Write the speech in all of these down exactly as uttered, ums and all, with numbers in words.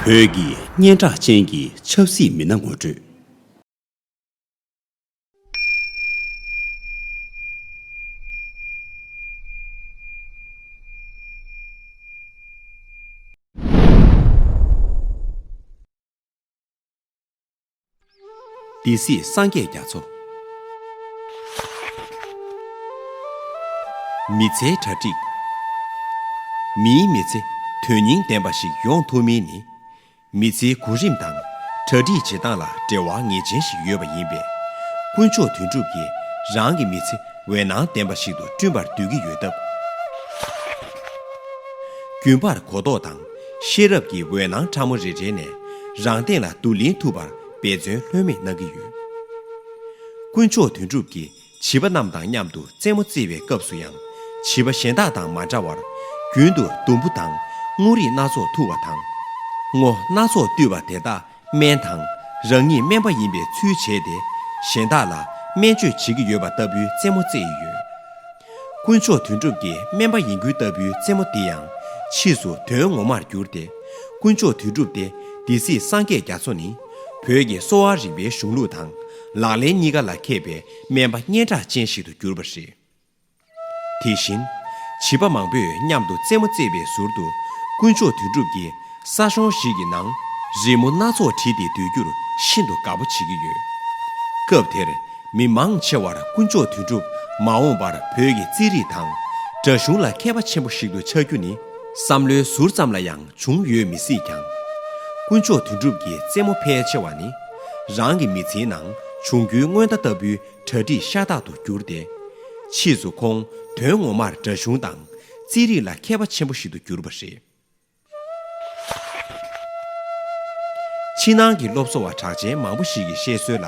བོད་ཀྱི་སྙན་གྲགས་ཅན་གྱི་ཆབ་སྲིད་མི་སྣ་ངོ་སྤྲོད། སྡེ་སྲིད་སངས་རྒྱས་རྒྱ་མཚོ། མི་ཚེའི་གྲ་སྒྲིག་མིའི་མི་ཚེ་དོན་སྙིང་ལྡན་པ་ཞིག་ཡོང་ཐུབ་མིན་ནི། མི་ཚེའི་གོ་རིམ་དང་གྲ་སྒྲིག་བྱེད་སྟངས་ལ་འབྲེལ་བ་ངེས་ཅན་ཞིག་ཡོད་པ་ཡིན་པས། དཀོན་མཆོག་དོན་གྲུབ་ཀྱིས་རང་གི་མི་ཚེ་འོད་སྣང་ལྡན་པ་ཞིག་ཏུ་བསྐྲུན་པར་འདོད་ཀྱི་ཡོད་སྟབས། རྒྱུན་པར་གོ་རྟོགས་དང་ཤེས་རབ་ཀྱི་འོད་སྣང་ཕྲ་མོ་རེ་རེ་ནས་རང་སྟེང་ལ་བསྡུ་ལེན་ཐུབ་པར་འབད་བརྩོན་ལྷོད་མེད་གནང་གི་ཡོད། དཀོན་མཆོག་དོན་གྲུབ་ཀྱིས་བྱིས་པ་རྣམས་དང་མཉམ་དུ་རྩེད་མོ་རྩེ་བའི་སྐབས་སུ་ཡང་། བྱིས་པ་གཞན་དག་དང་མ་འདྲ་བར་རྒྱུན་དུ་ལྡུམ་བུ་དང་སྔོ་རིས་སྣ་ཚོགས་འཐུ་བ་དང་། སྔོ་སྣ་ཚོགས་བཏུས་པ་དེ་དག་སྨན་དང་རང་ཉིད་སྨན་པ་ཡིན་པའི་ཚུལ་བྱས་ཏེ། གཞན་དག་ལ་སྨན་བཅོས་བྱེད་ཀྱི་ཡོད་པ་ལྟ་བུའི་རྩེད་མོ་རྩེ་ཡི་ཡོད། དཀོན་མཆོག་དོན་གྲུབ་ཀྱིས་སྨན་པ་ཡིན་ཁུལ་ལྟ་བུའི་རྩེད་མོ་འདི་ཡང་ཕྱིས་སུ་དོན་ངོ་མར་གྱུར་ཏེ། དཀོན་མཆོག་དོན་གྲུབ་སྟེ་སྡེ་སྲིད་སངས་རྒྱས་རྒྱ་མཚོ་ནི་བོད་ཀྱི་གསོ་བ་རིག་པའི་གཞུང་ལུགས་དང་ལག་ལེན་གཉིས་ཀ་ལ་མཁས་པའི་སྨན་པ་སྙན་གྲགས་ཅན་ཞིག་ཏུ་གྱུར་པ་རེད། དེ་བཞིན་བྱིས་པ་མང་པོས་མཉམ་དུ་རྩེད་མོ་རྩེ་བའི་ཟུར་དུ་དཀོན་མཆོག་དོན་གྲུབ་ཀྱིས་ས་གཞོང་ཞིག་གི་ནང་རི་མོ་སྣ་ཚོགས་བྲིས་ཏེ་སྡོད་རྒྱུར་ཤིན་ཏུ་དགའ་པོ་བྱེད་ཀྱི་ཡོད། སྐབས་དེར་མི་མང་ཆེ་བར་དཀོན་མཆོག་དོན་གྲུབ་མ་འོངས་པར་བོད་ཀྱི་རྩིས་རིག་དང་སྒྲ་གཞུང་ལ་མཁས་པ་ཆེན་པོ་ཞིག་ཏུ་ཆགས་རྒྱུ་ནི་བསམ་བློའི་ཟུར་ཙམ་ལ་ཡང་བྱུང་ཡོད་མི་སྲིད་ཀྱང་། དཀོན་མཆོག་དོན་གྲུབ་ཀྱི་རྩེད་མོ་ཕལ་ཆེ་བ་ནི་རང་གི་མི་ཚེའི་ནང་བྱུང་རྒྱུའི་སྔོན་བརྡ་ལྟ་བུའི་གྲ་སྒྲིག་ཤ་སྟག་ཏུ་གྱུར་ཏེ། ཕྱིས་སུ་ཁོང་དོན་ངོ་མར་སྒྲ་གཞུང་དང་རྩིས་རིག་ལ་མཁས་པ་ཆེན་པོ་ཞིག་ཏུ་གྱུར་པ་རེད། ཕྱི་ནང་གི་སློབ་གསོ་བ་གྲགས་ཅན་མང་པོ་ཞིག་གིས་བཤད་སྲོལ་ལ།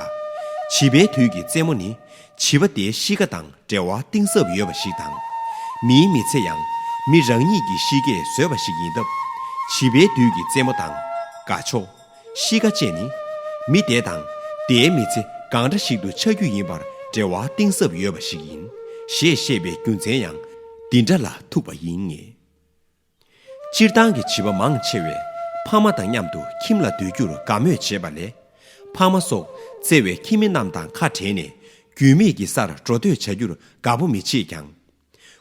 བྱིས་པའི་དུས་ཀྱི་རྩེད་མོ་ནི་བྱིས་པ་དེའི་གཤིས་ཀ་དང་འབྲེལ་བ་གཏིང་ཟབ་ཡོད་པ་ཞིག་དང་། མིའི་མི་ཚེ་ཡང་མི་རང་ཉིད་ཀྱི་གཤིས་ཀས་བཟོས་པ་ཞིག་ཡིན་སྟབས། བྱིས་པའི་དུས་ཀྱི་རྩེད་མོ་དང་དགའ་ཕྱོགས། གཤིས་ཀ་བཅས་ནི་མི་དེ་དང་དེའི་མི་ཚེ་གང་འདྲ་ཞིག་ཏུ་ཆགས་རྒྱུ་ཡིན་པར་འབྲེལ་བ་གཏིང་ཟབ་ཡོད་པ་ཞིག་ཡིན་ཞེས་བཤད་པའི་རྒྱུ་མཚན་ཡང་འདི་འདྲ་ལ་ཐུག་པ་ཡིན་ངེས། སྤྱིར་བཏང་གི་བྱིས་པ་མང་ཆེ་བས་ཕ་མ་དང་མཉམ་དུ་ཁྱིམ་ལ་སྡོད་རྒྱུར་དགའ་མོས་བྱེད་པ་ལས། ཕ་མ་སོགས་བརྩེ་བའི་ཁྱིམ་མི་རྣམས་དང་ཁ་བྲལ་ནས་རྒྱུས་མེད་ཀྱི་སར་འགྲོ་སྡོད་བྱ་རྒྱུར་དགའ་པོ་མི་བྱེད་ཀྱང་།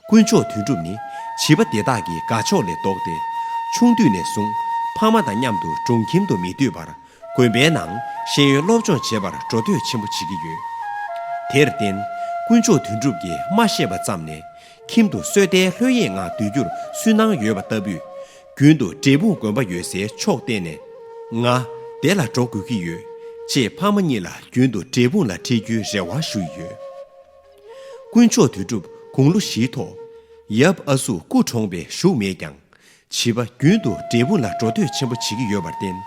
དཀོན་མཆོག་དོན་གྲུབ་ནི་བྱིས་པ་དེ་དག་གི་དགའ་ཕྱོགས་ལས་ལྡོག་སྟེ། ཆུང་དུས་ནས་བཟུང་ཕ་མ་དང་མཉམ་དུ་གྲོང་ཁྱིམ་དུ་མི་སྡོད་པར། དགོན་པའི་ནང་ཤེས་ཡོན་སློབ་སྦྱོང་བྱེད་པར་འགྲོ་སྡོད་ཆེན་པོ་བྱེད་ཀྱི་ཡོད། དེར་བརྟེན། དཀོན་མཆོག་དོན་གྲུབ་ཀྱིས་མ་ཤེས་པ་ཙམ་ནས་ཁྱིམ་དུ་སོས་དལ་ལྷོད་གཡེང་ངང་སྡོད་རྒྱུར་སུན་སྣང་ཡོད་པ་ལྟ་བུས། རྒྱུན་དུ་འབྲས་སྤུངས་དགོན་པ་ཡོད་སའི་ཕྱོགས་བསྟན་ནས། ང་དེ་ལ་འགྲོ་དགོས་ཀྱི་ཡོད། ཅེས་ཕ་མ་གཉིས་ལ་རྒྱུན་དུ་འབྲས་སྤུངས་ལ་ཁྲིད་རྒྱུའི་རེ་བ་ཞུ་ཡི་ཡོད། དཀོན་མཆོག་དོན་གྲུབ་དགུང་ལོ་བཞིའི་ཐོག་ཡབ་ཨ་སུ་སྐུ་གྲོངས་པའི་གཞུག་མེད་ཀྱང་། བྱིས་པ་རྒྱུན་དུ་འབྲས་སྤུངས་ལ་འགྲོ་སྡོད་ཆེན་པོ་བྱེད་ཀྱི་ཡོད་པར་བརྟེན།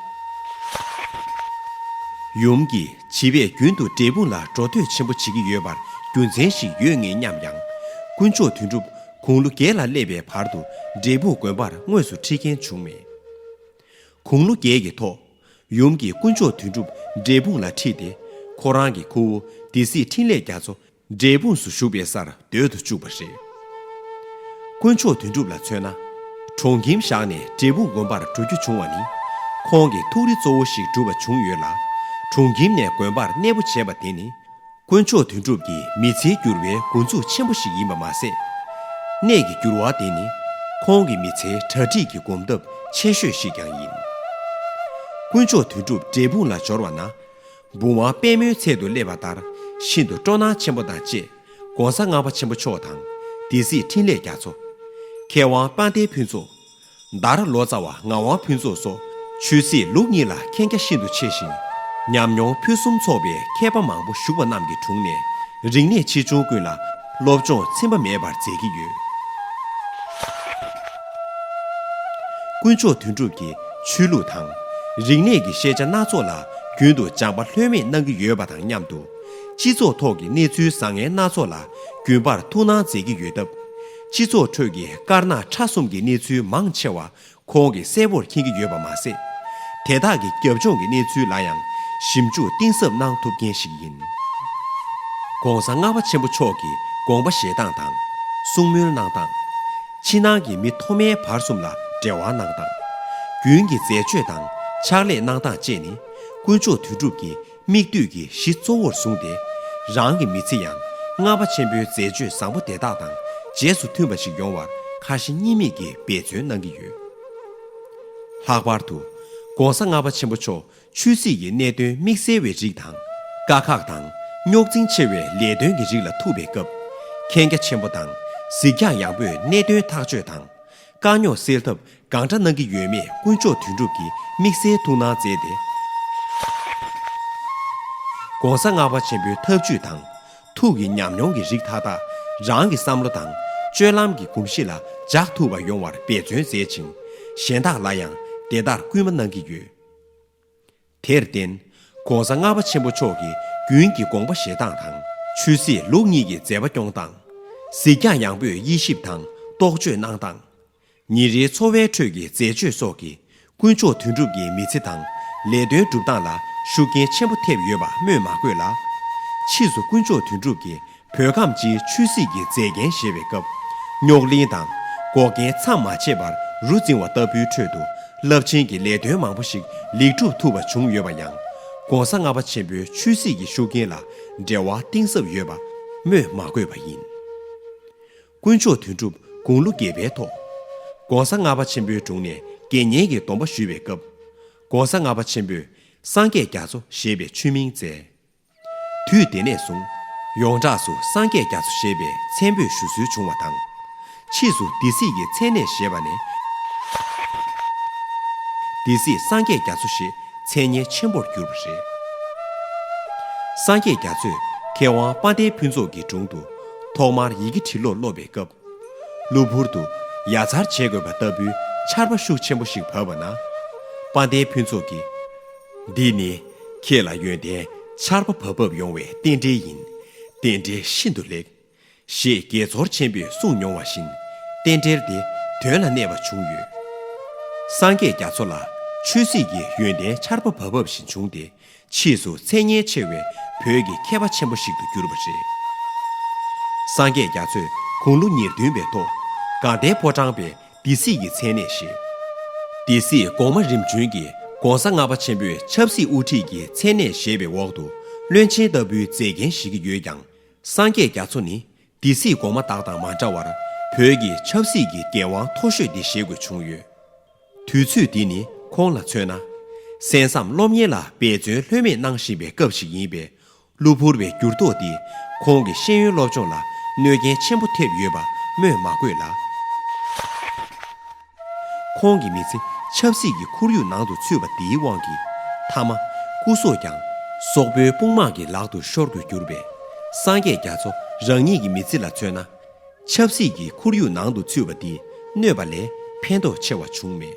ཡུམ་གྱིས་བྱིས་པས་རྒྱུན་དུ་འབྲས་སྤུངས་ལ་འགྲོ་སྡོད་ཆེན་པོ་བྱེད་ཀྱི་ཡོད་པར་རྒྱུ་མཚན་ཞིག་ཡོད་ངེས་སྙམ་ཡང་། དཀོན་མཆོག་དོན་གྲུབ་དགུང་ལོ་བརྒྱད་ལ་སླེབས་པའི་བར་དུ་འབྲས་སྤུངས་དགོན་པར་དངོས་སུ་ཁྲིད་མཁན་བྱུང་མེད། དགུང་ལོ་བརྒྱད་ཀྱི་ཐོག་ཡུམ་གྱིས་དཀོན་མཆོག་དོན་གྲུབ་འབྲས་སྤུངས་ལ་ཁྲིད་དེ། ཁོ་རང་གི་ཁུ་བོ་སྡེ་སྲིད་འཕྲིན་ལས་རྒྱ་མཚོ་འབྲས་སྤུངས་སུ་བཞུགས་པའི་སར་སྡོད་དུ་བཅུག་པ་རེད། དཀོན་མཆོག་དོན་གྲུབ་ལ་མཚོན་ན། གྲོང་ཁྱིམ་བཞག་ནས་འབྲས་སྤུངས་དགོན་པར་འགྲོ་རྒྱུ་བྱུང་བ་ནི། ཁོང་གི་ཐུགས་རེ་གཙོ་བོ་ཞིག་གྲུབ་པ་བྱུང་ཡོད་ལ། གྲོང་ཁྱིམ་ནས་དགོན་པར་གནས་སྤོ་བྱས་པ་དེ་ནི། དཀོན་མཆོག་དོན་གྲུབ་ཀྱི་མི་ཚེའི་འགྱུར་བའི་འགོ་འཛུགས་ཆེན་པོ་ཞིག་ཡིན་པ་མ་ཟད། གནས་ཀྱི་འགྱུར་བ་དེ་ནི་ཁོང་གི་མི་ཚེའི་གྲ་སྒྲིག་གི་གོམ་སྟབས་ཆེ་ཤོས་ཤིག་ཀྱང་ཡིན། དཀོན་མཆོག་དོན་གྲུབ་འབྲས་སྤུངས་ལ་འབྱོར་བ་ན། བུམ་དབང་པད་མོའི་ཚལ་དུ་སླེབས་པ་ལྟར་ཤིན་ཏུ་སྤྲོ་སྣང་ཆེན་པོ་དང་བཅས། ༸གོང་ས་ལྔ་པ་ཆེན་པོ་མཆོག་དང་། སྡེ་སྲིད་འཕྲིན་ལས་རྒྱ་མཚོ། མཁས་དབང་དཔལ་ལྡན་ཕུན་ཚོགས། དར་ལོ་ཙཱ་བ་ངག་དབང་ཕུན་ཚོགས་སོགས་ཆོས་སྲིད་ལུགས་གཉིས་ལ་མཁྱེན་རྒྱ་ཤིན་ཏུ་ཆེ་ཞིང་། ཉམས་མྱོང་ཕུན་སུམ་ཚོགས་པའི་མཁས་པ་མང་པོ་བཞུགས་པ་རྣམས་ཀྱི་དྲུང་ནས་རིག་གནས་ཆེ་ཆུང་ཀུན་ལ་སློབ་སྦྱོང་ཚིམ་པ་མེད་པར་མཛད་ཀྱི་ཡོད། དཀོན་མཆོག་དོན་གྲུབ་ཀྱིས་ཆོས་ལུགས་དང་རིག་གནས་ཀྱི་ཤེས་བྱ་སྣ་ཚོགས་ལ་རྒྱུན་དུ་སྦྱང་པ་ལྷོད་མེད་གནང་གི་ཡོད་པ་དང་མཉམ་དུ། སྤྱི་ཚོགས་ཐོག་གི་གནས་ཚུལ་བཟང་ངན་སྣ་ཚོགས་ལ་རྒྱུན་པར་ཐུགས་སྣང་མཛད་ཀྱི་ཡོད་སྟབས། སྤྱི་ཚོགས་ཁྲོད་ཀྱི་དཀར་ནག་ཁྲ་གསུམ་གྱི་གནས་ཚུལ་མང་ཆེ་བ་ཁོང་གིས་གསལ་པོར་མཁྱེན་གྱི་ཡོད་པ་མ་ཟད། དེ་དག་གི་རྒྱབ་ལྗོངས་ཀྱི་གནས་ཚུལ་ལ་ཡང་ཞིབ་འཇུག་གཏིང་ཟབ་གནང་ཐུབ་མཁན་ཞིག་ཡིན། ༸གོང་ས་ལྔ་པ་ཆེན་པོ་མཆོག་གི་དགོངས་པ་བཞེས་སྟངས་དང་། གསུང་མོལ་གནང་སྟངས། ཕྱི་ནང་གི་མི་མཐོ་དམན་བར་གསུམ་ལ་འབྲེལ་བ་གནང་སྟངས། རྒྱུན་གྱི་མཛད་སྤྱོད་དང་ ཕྱག་ལས་གནང་སྟངས་བཅས་ནི། དཀོན་མཆོག་དོན་གྲུབ་ཀྱི་མིག་ལྟོས་ཀྱི་གཞི་གཙོ་བོར་བཟུང་སྟེ། རང་གི་མི་ཚེ་ཡང་སྔགས་པ་ཆེན་པོའི་མཛད་སྤྱོད་བཟང་པོ་དེ་དག་དང་རྗེས་སུ་མཐུན་པ་ཞིག་ཡོང་བར་ཁ་ཞེ་གཉིས་མེད་ཀྱིས་འབད་བརྩོན་གནང་གི་ཡོད། ལྷག་པར་དུ། ༸གོང་ས་ལྔ་པ་ཆེན་པོ་མཆོག་ཆོས་སྲིད་ཀྱི་གནད་དོན་དམིགས་བསལ་བའི་རིགས་དང་། དཀའ་ཁག་དང་རྙོག་འཛིང་ཆེ་བའི་ལས་དོན་གྱི་རིགས་ལ་ཐུག་པའི་སྐབས། མཁྱེན་རྒྱ་ཆེན་པོ་དང་གཟིགས་རྒྱ་ཡངས་པོས་གནད་དོན་ཐག་གཅོད་དང་། དཀའ་རྙོག་སེལ་ཐབས་གང་འདྲ་གནང་གི་ཡོད་མེད་དཀོན་མཆོག་དོན་གྲུབ་ཀྱིས་དམིགས་བསལ་ཐུགས་སྣང་མཛད་དེ། ༸གོང་ས་ལྔ་པ་ཆེན་པོའི་ཐབས་ཇུས་དང་། ཐུགས་ཀྱི་ཉམས་མྱོང་གི་རིགས་མཐའ་དག་རང་གི་བསམ་བློ་དང་སྤྱོད་ལམ་གྱི་གོམས་གཤིས་ལ་འཇགས་ཐུབ་པ་ཡོང་བར་འབད་བརྩོན་མཛད་ཅིང་། གཞན་དག་ལ་ཡང་དེ་ལྟར་སྐུལ་མ་གནང་གི་ཡོད། དེར་བརྟེན། ༸གོང་ས་ལྔ་པ་ཆེན་པོ་མཆོག་གིས་རྒྱུན་གྱི་དགོངས་པ་བཞེས་སྟངས་དང་། ཆོས་སྲིད་ལུགས་གཉིས་ཀྱི་མཛད་པ་སྐྱོང་སྟངས། གཟིགས་རྒྱ་ཡངས་པོས་དབྱེ་ཞིབ་དང་རྟོག་དཔྱོད་གནང་སྟངས། ཉིན་རེའི་འཚོ་བའི་ཁྲོད་ཀྱི་མཛད་སྤྱོད་སོགས་ཀྱིས། དཀོན་མཆོག་དོན་གྲུབ་ཀྱི་མི་ཚེ་དང་ལས་དོན་སྒྲུབ་སྟངས་ལ་ཤུགས་རྐྱེན་ཆེན་པོ་ཐེབས་ཡོད་པ་སྨོས་མ་དགོས་ལ། ཕྱིས་སུ་དཀོན་མཆོག་དོན་གྲུབ་ཀྱིས་བོད་ཁམས་སྤྱིའི་ཆོས་སྲིད་ཀྱི་མཛད་འགན་བཞེས་པའི་སྐབས། རྙོག་གླེང་དང་འགོག་རྐྱེན་མཚམས་མ་ཆད་པར་རུ་འཛིང་བ་ལྟ་བུའི་ཁྲོད་དུ། རླབས་ཆེན་གྱི་ལས་དོན་མང་པོ་ཞིག་ལེགས་གྲུབ་ཐུབ་པ་བྱུང་ཡོད་པ་ཡང་། ༸གོང་ས་ལྔ་པ་ཆེན་པོའི་ཆོས་སྲིད་ཀྱི་ཤུགས་རྐྱེན་ལ་འབྲེལ་བ་གཏིང་ཟབ་ཡོད་པ་སྨོས་མ་དགོས་པ་ཡིན། དཀོན་མཆོག་དོན་གྲུབ་དགུང་ལོ་བརྒྱད་པའི་ཐོག ༸གོང་ས་ལྔ་པ་ཆེན་པོའི་དྲུང་ནས་དགེ་བསྙེན་གྱི་སྡོམ་པ་ཞུས་པའི་སྐབས། ༸གོང་ས་ལྔ་པ་ཆེན་པོས་སངས་རྒྱས་རྒྱ་མཚོ་ཞེས་པའི་ཆོས་མིང་བསྩལ། དུས་དེ་ནས་བཟུང་ཡོངས་གྲགས་སུ་སངས་རྒྱས་རྒྱ་མཚོ་ཞེས་པའི་མཚན་འབོད་ཞུ་སྲོལ་བྱུང་བ་དང་། ཕྱིས་སུ་སྡེ་སྲིད་ཀྱི་མཚན་གནས་བཞེས་པ་ནས། སྡེ་སྲིད་སངས་རྒྱས་རྒྱ་མཚོ་ཞེས་མཚན་སྙན་ཆེན་པོར་གྱུར་པ་རེད། སངས་རྒྱས་རྒྱ་མཚོས་མཁས་དབང་དཔལ་ལྡན་ཕུན་ཚོགས་ཀྱི་དྲུང་དུ་ཐོག་མར་ཡི་གེ་འབྲི་ཀློག་སློབ་པའི་སྐབས། གློ་བུར་དུ་ཡ་མཚར་བྱེད་དགོས་པ་ལྟ་བུའི་ཆར་པ་ཤུགས་ཆེན་པོ་ཞིག་བབས་པ་ན། དཔལ་ལྡན་ཕུན་ཚོགས་ཀྱིས། འདི་ནི་ཁྱེད་ལ་ཡོན་ཏན་ཆར་པ་བབ་བབ་ཡོང་བའི་རྟེན་འབྲེལ་ཡིན། རྟེན་འབྲེལ་ཤིན་ཏུ་ལེགས། ཞེས་དགྱེས་ཚོར་ཆེན་པོས་གསུངས་མྱོང་བ་བཞིན། རྟེན་འབྲེལ་དེ་དོན་ལ་གནས་པ་བྱུང་ཡོད། སངས་རྒྱས་རྒྱ་མཚོ་ལ་ཆོས་སྲིད་ཀྱི་ཡོན་ཏན་ཆར་པ་བབ་བབ་བཞིན་བྱུང་སྟེ། ཕྱིས་སུ་མཚན་སྙན་ཆེ་བའི་བོད་ཀྱི་མཁས་པ་ཆེན་པོ་ཞིག་ཏུ་གྱུར་པ་རེད། སངས་རྒྱས་རྒྱ་མཚོས་དགུང་ལོ་ཉེར་བདུན་པའི་ཐོག་དགའ་ལྡན་ཕོ་བྲང་པའི་སྡེ་སྲིད་ཀྱི་མཚན་གནས་བཞེས། སྡེ་སྲིད་གོང་མ་རིམ་བྱོན་གྱིས་༸གོང་ས་ལྔ་པ་ཆེན་པོས་ཆབ་སྲིད་དབུ་ཁྲིད་ཀྱི་མཚན་གནས་བཞེས་པའི་འོག་ཏུ་བློན་ཆེན་ལྟ་བུའི་མཛད་འགན་བཞེས་ཀྱི་ཡོད་ཀྱང་། སངས་རྒྱས་རྒྱ་མཚོ་ནི་སྡེ་སྲིད་གོང་མ་དག་དང་མ་འདྲ་བར་བོད་ཀྱི་ཆབ་སྲིད་ཀྱི་འགན་དབང་མཐོ་ཤོས་དེ་བཞེས་དགོས་བྱུང་ཡོད། དུས་ཚོད་འདི་ནི་ཁོང་ལ་མཚོན་ན། གསན་བསམ་སློབ་གཉེར་ལ་འབད་བརྩོན་ལྷོད་མེད་གནང་བཞིན་པའི་སྐབས་ཤིག་ཡིན་པས། གློ་བུར་བའི་འགྱུར་ལྡོག་འདིས་ཁོང་གི་ཤེས་ཡོན་སློབ་སྦྱོང་ལ་གནོད་རྐྱེན་ཆེན་པོ་ཐེབས་ཡོད་པ་སྨོས་མ་དགོས་ལ། ཁོང་གི་མི་ཚེ་ཆབ་སྲིད་ཀྱི་ཁོར་ཡུག་ནང་དུ་ཚུད་པ་འདིའི་དབང་གིས། མཐའ་མ་སྐུ་སྲོག་ཀྱང་སོག་པོའི་དཔུང་དམག་གི་ལག་ཏུ་ཤོར་དགོས་གྱུར་པས། སངས་རྒྱས་རྒྱ་མཚོ་རང་ཉིད་ཀྱི་མི་ཚེ་ལ་མཚོན་ན། ཆབ་སྲིད་ཀྱི་ཁོར་ཡུག་ནང་དུ་ཚུད་པ་འདིས་གནོད་པ་ལས་ཕན་ཐོགས་ཆེ་བ་བྱུང་མེད།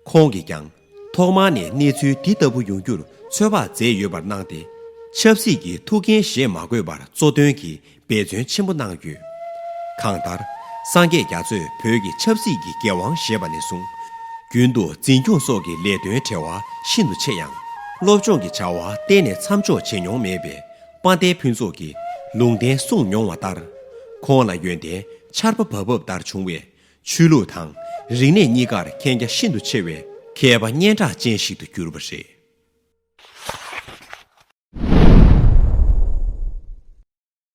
ཁོང་གིས་ཀྱང་ཐོག་མར་ནས་གནས་ཚུལ་འདི་ལྟ་བུ་ཡོང་རྒྱུར་ཚོད་དཔག་མཛད་ཡོད་པར་སྣང་སྟེ། ཆབ་སྲིད་ཀྱི་ཐུགས་འགན་བཞེས་མ་དགོས་པར་གཙོ་དོན་གྱིས་འབད་བརྩོན་ཆེན་པོ་གནང་ཡོད། གང་ལྟར། སངས་རྒྱས་རྒྱ་མཚོས་བོད་ཀྱི་ཆབ་སྲིད་ཀྱི་འགན་དབང་བཞེས་པ་ནས་བཟུང་། རྒྱུན་དུ་འཛིན་སྐྱོང་སོགས་ཀྱི་ལས་དོན་བྲེལ་བ་ཤིན་ཏུ་ཆེ་ཡང་། སློབ་སྦྱོང་གི་བྱ་བ་གཏན་ནས་མཚམས་འཇོག་བྱེད་མྱོང་མེད་པས། དཔལ་ལྡན་ཕུན་ཚོགས་ཀྱིས་ལུང་བསྟན་གསུངས་མྱོང་བ་ལྟར། ཁོང་ལ་ཡོན་ཏན་ཆར་པ་བབ་བབ་ལྟར་བྱུང་བས། ཆོས་ལུགས་དང་རིག་གནས་གཉིས་ཀར་མཁྱེན་རྒྱ་ཤིན་ཏུ་ཆེ་བའི་མཁས་པ་སྙན་གྲགས་ཅན་ཞིག་ཏུ་གྱུར་པ་རེད།